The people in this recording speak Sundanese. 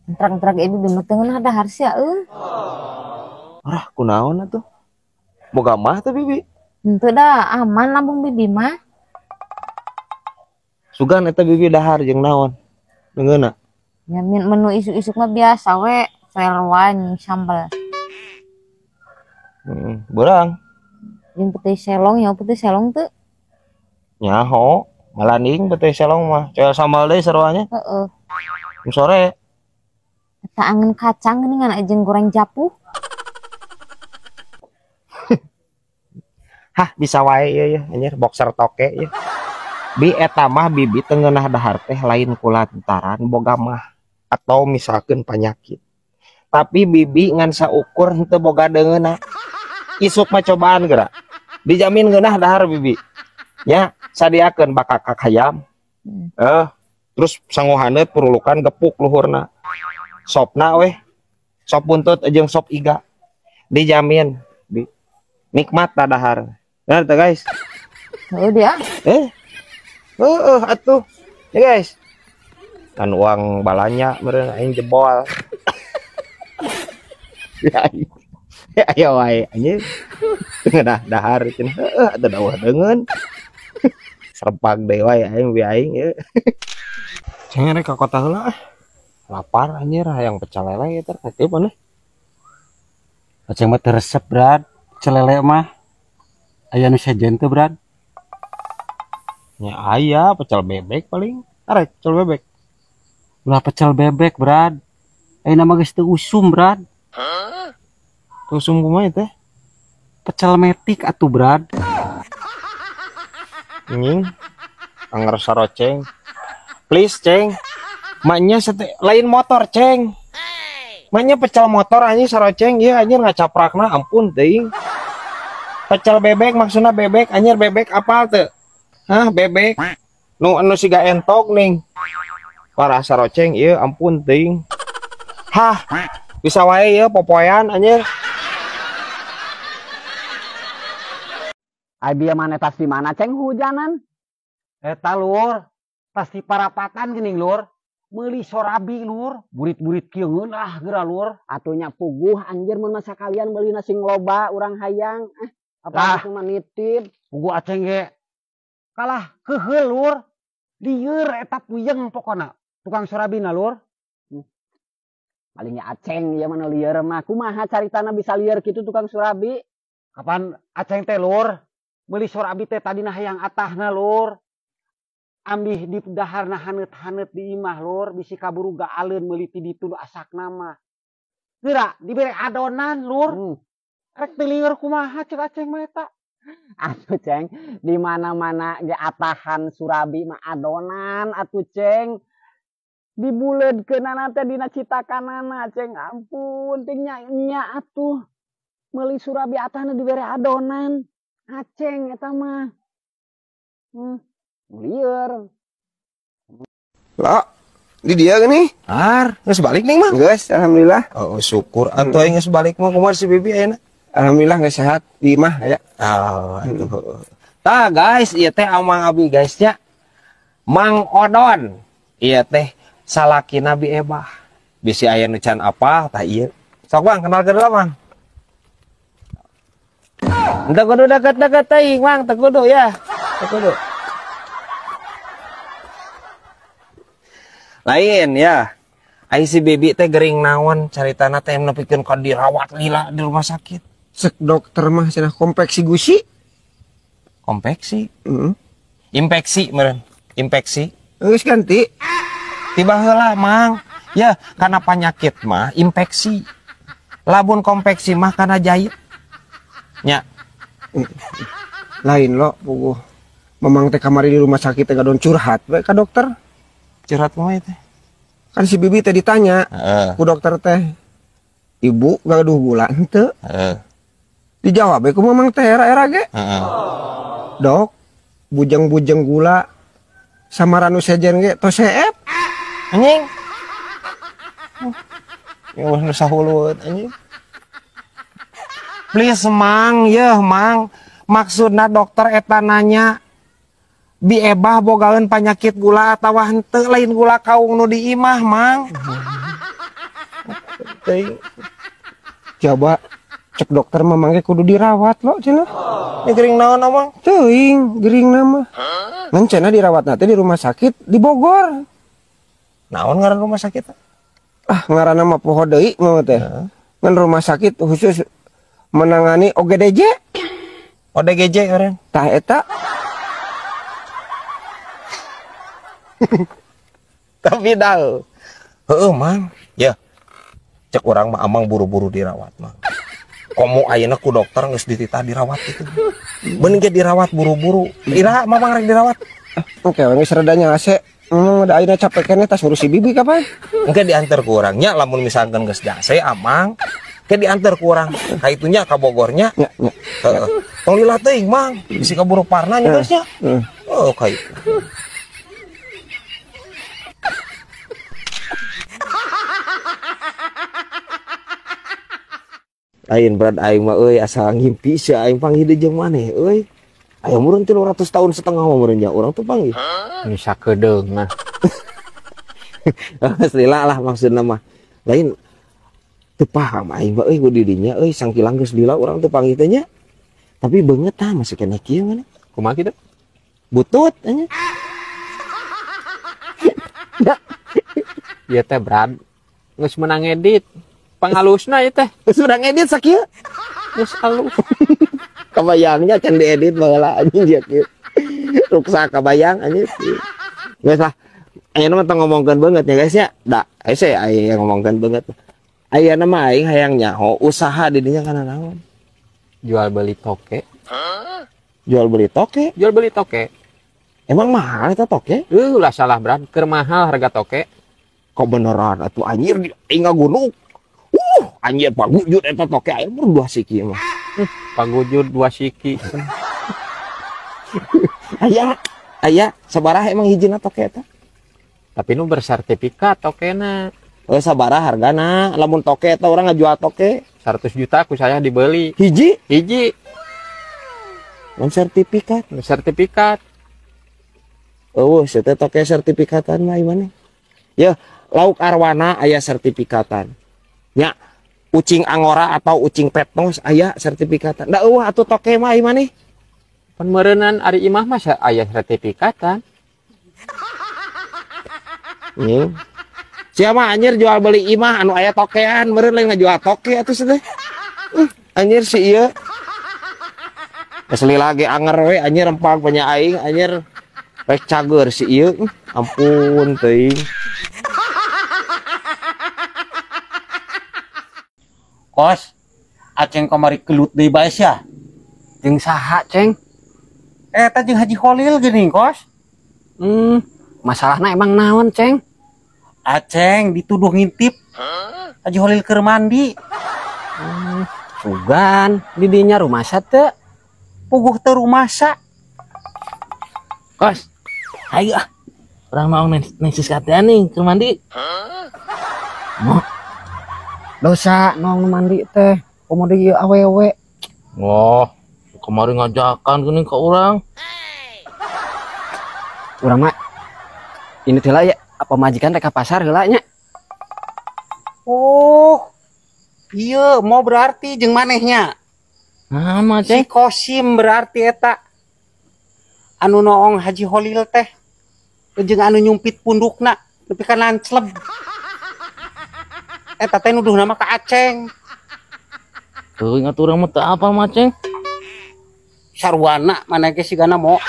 Truk-truk ibu bibi mah teu ngeunah dahar sia euy. Arah kunaon atuh? Boga mah teh bibi. Henteu da, aman lambung bibi mah. Sugan eta bibi dahar jeung naon? Deungeunna. Ya menu isuk-isuk mah biasa we, verwan sambal. Beurang. Jeung putih selong ya, putih selong teu. Nyaho, malanding putih selong mah. Coel sambal deui sarua nya. Heeh. Nu sore. Eta angen kacang geuningan jeung goreng japuh. Hah, bisa wae ieu ya, anjir boxer toke ieu. Bi eta mah bibi teu ngeunah dahar teh lain kulantaran boga mah atau misalkeun panyakit. Tapi bibi ngan saukur henteu boga deungeunna. Isuk mah cobaan geura. Dijamin ngeunah dahar bibi. Nya, sadiakeun bakakak hayam. Terus sangu haneut purulukan gepuk luhurna. Sopna weh. Sop buntut jeung sop iga. Dijamin bi nikmat dahar. Nah, tuh guys. Heeh dia. Heeh atuh. Ya guys. Kan uang balanya meureun aing jebol. Ya aya wae anjing. Ngeunah dahar cenah. Heeh atuh dawuh deungeun. Serempag deui wae aing bi aing ieu. Ceng rek ka kota heula ah. Lapar anjir hayang pecel lele ieu teh teh mana? Aceng mah teu resep, Brad. Pecel lele mah. Aya nu sejen teu, Brad? Nya aya pecel bebek paling. Arek pecel bebek. Ulah pecel bebek, Brad. Ayeuna mah geus teu usum, Brad. Teu usum kumaha teh? Pecel metik atuh, Brad. Anjing. Anger saroceng. Please, Ceng. Maknya lain motor, Ceng. Maknya pecel motor anjing saroceng ieu anjir ngacaprakna ampun teuing. Pecel bebek maksudna bebek anjir bebek apal teu? Hah, bebek. Nu anu siga entok ning. Parah saroceng ieu ampun teuing. Hah, bisa wae ieu popoean anjir. Ai bieu maneh tas di mana Ceng hujanan? Eta lur, tas di parapatan geuning lur. Meuli sorabi lur, burit-burit kieu ngeunah geura lur. Atuh nya puguh anjir mun mah sakalian meulina sing loba urang hayang. Apa cuma nitip? Puguh aceng ge. Kalah keuheul lur. Lieur eta puyeng pokona. Tukang sorabina lur. Palingnya aceng ieu mah nu lieur mah. Kumaha caritana bisa lieur kitu tukang surabi? Kapan aceng teh lur? Meuli surabi teh tadina hayang atahna lur. Ambih di daharna haneut-haneut di imah lur, bisi kaburu gaaleun meuli ti ditu nu asakna mah. Geura dibere adonan lur. Rek teu lieur kumaha cek aceng mah eta. Atuh Ceng, di mana-mana ge atahan surabi mah adonan atuh Ceng. Dibuleudkeunana teh dina citakanana Ceng, ampun ting nya nya atuh. Meuli surabi atahna dibere adonan. Aceng eta mah. Lieur. Lah, di dia gini? Ar, geus balik nih mah. Geus, alhamdulillah. Oh, syukur atuh aing geus balik mah kumaha si bibi ayeuna? Alhamdulillah geus sehat di imah aya. Oh, atuh. Tah guys, ieu teh Amang Abi guys nya. Mang Odon. Ieu teh salaki Nabi Ebah. Bisi aya nu can apa tah ieu. Sok Bang, kenalkeun heula Bang. Teu kudu deket-deket teuing Mang, teu kudu ya. Teu kudu. Lain ya. Ai si bibi teh gering naon caritana teh nepikeun ka dirawat lila di rumah sakit. Sek dokter mah cenah konveksi gusi. Konveksi? Infeksi meureun. Infeksi. Geus ganti. Tiba heula Mang. Ya, karena penyakit mah infeksi. Labun konveksi mah karena jahit. Nya. Lain lo puguh. Mamang teh kamari di rumah sakit teh gadon curhat we ka dokter. Curhat kumaha teh? Kan si bibi teh ditanya ku dokter teh, ibu gaduh gula henteu? Dijawab we ku mamang teh era-era ge. Dok, bujeng-bujeng gula sama ranu sejen ge tos seep. Anjing. Ya nu sahulut anjing. Please Mang, yeuh Mang. Maksudna dokter eta nanya Bi Ebah bogaeun panyakit gula atawa henteu, lain gula kaung nu di imah Mang. teuing. Coba cek dokter mah mangke kudu dirawat lo cenah. Ini gering naon amang? Teuing gering nama. Ngan cenah dirawat teh di rumah sakit di Bogor. Naon ngaran rumah sakit? Ah ngaranna mah poho deui mah teh. Ngan rumah sakit khusus menangani OGDJ. ODGJ ngaran. Tah eta. Tapi dah. Heeh mang. Ya. Cek urang mah amang buru-buru dirawat mang. Komo ayeuna ku dokter geus dititah dirawat itu. Beun ge dirawat buru-buru. Iraha mamang rek dirawat. Oke, geus reda nyase. Da ayeuna capek keneh tas ngurusi bibi kapan? Engke diantar ku urang nya lamun misalkan geus jase amang, engke diantar ku urang ka itunya ka Bogornya. Nya, nya. Heeh. Tong lila teuing mang, bisi kaburu parna nya geus nya. Oh, ka itu. Lain berat aing mah euy asa ngimpi sia aing panggih deui jeung maneh euy. Aya meureun 300 tahun setengah mah meureun nya urang tuh panggih. Bisa kedeung mah. Lila lah maksudna mah. Lain teu paham aing mah euy ku di dinya euy sangkilang geus lila urang teu panggih teh nya. Tapi beungeut tah masih keneh kieu maneh. Kumaha kitu? Butut nya. Ieu teh Brad geus meunang edit. Pangalusna ieu teh. Geus urang edit sakieu. Geus alus. Kabayangnya can diedit baheula anjing dia kieu. Ruksak kabayang anjing. Geus lah. Ayeuna mah tong ngomongkeun beungeut nya guys nya. Da, hese aya ngomongkeun beungeut. Ayeuna mah aing hayang nyaho usaha di dinya kana naon? Jual beli toke. Jual beli toke? Jual beli toke. Emang mahal eta toke? Ulah salah Brad, keur mahal harga toke. Kok beneran atuh anjir aing ngagunuk. Anjir pagujud eta toke aya mur 2 siki mah. Pagujud 2 siki. Aya, aya sabaraha emang hijina toke eta? Tapi nu bersertifikat tokena. Oh sabaraha hargana? Lamun toke eta urang ngajual toke 100 juta ku saya dibeli. Hiji? Hiji. Mun sertifikat? Mun sertifikat. Eueuh, sia teh toke sertifikatan mah ieu maneh. Yeuh, lauk arwana aya sertifikatan. Nya ucing angora atau ucing petnos aya sertifikatan. Da eueuh atuh toke mah ieu maneh. Pan meureunnan ari imah mah aya sertifikatan. Sia mah anjir jual beli imah anu aya tokean, meureun lain ngajual toke atuh teh. Anjir si ieu. Geus lila ge anger we anjir rempang punya aing anjir. Rek cager si ieu. Ampun teuing. Kos, Aceng kamari kelut deui bae sia. Jeung saha, Ceng? Eta jeung Haji Kholil geuning, Kos. Masalahna emang naon, Ceng? Aceng dituduh ngintip. Haji Kholil keur mandi. Sugan di dinya rumasa teu? Puguh teu rumasa. Kos, ayo ah. Urang mau neng siskatean nih keur mandi. Mo. Dosa nong mandi teh, komo deui ieu awewe. Wah, kemarin ngajakan geuning ka urang. Urang mah ini teh lah ya, apa majikan rek ka pasar heula nya. Oh. Iya, mau berarti jeung manehnya. Nah, mah Si Kosim berarti eta. Anu noong Haji Kholil teh. Jeung anu nyumpit pundukna nepi ka nancleb. Eta teh nuduh nama ka Aceng. Teuing atuh urang mah teu apal mah, Ceng. Sarwana maneh ge sigana mo.